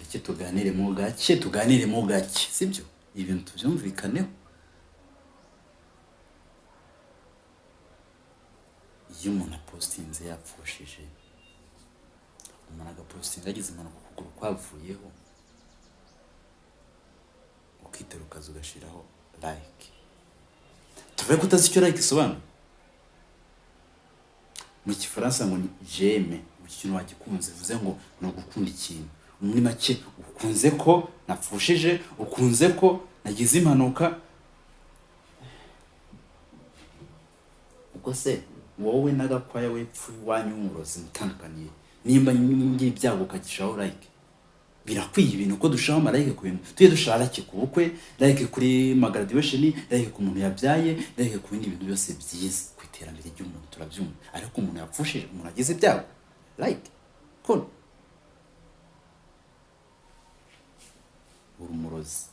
Mureke tuganiremo gake, tuganiremo gake, sibyo? Ibintu tubyumvikaneho. Iyo umuntu apostinze yapfushije, umuntu agapostinga yagize impanuka ukuguru kwavuyeho, ukitera ukaza ugashyiraho like. Tuvuge ko utazi icyo like isobanura mu Gifaransa, ngo ni j'aime. Iki kintu wagikunze, bivuze ngo ni ugukunda ikintu. Muri make, ukunze ko napfushije, ukunze ko nagize impanuka. Ubwo se wowe n'agakwaya wepfu iwanyu w'umurozi mutandukaniye? Nimba ngira ibyago ukagishaho like, birakwiye ibintu ko dushiraho ama like ku bintu? Tujye dushira like ku bukwe, like kuri ma graduation, like ku muntu yabyaye, like ku bindi bintu byose byiza ku iterambere ry'umuntu, turabyumva. Ariko umuntu yapfushije, umuntu agize ibyago, like cool. Uri umurozi.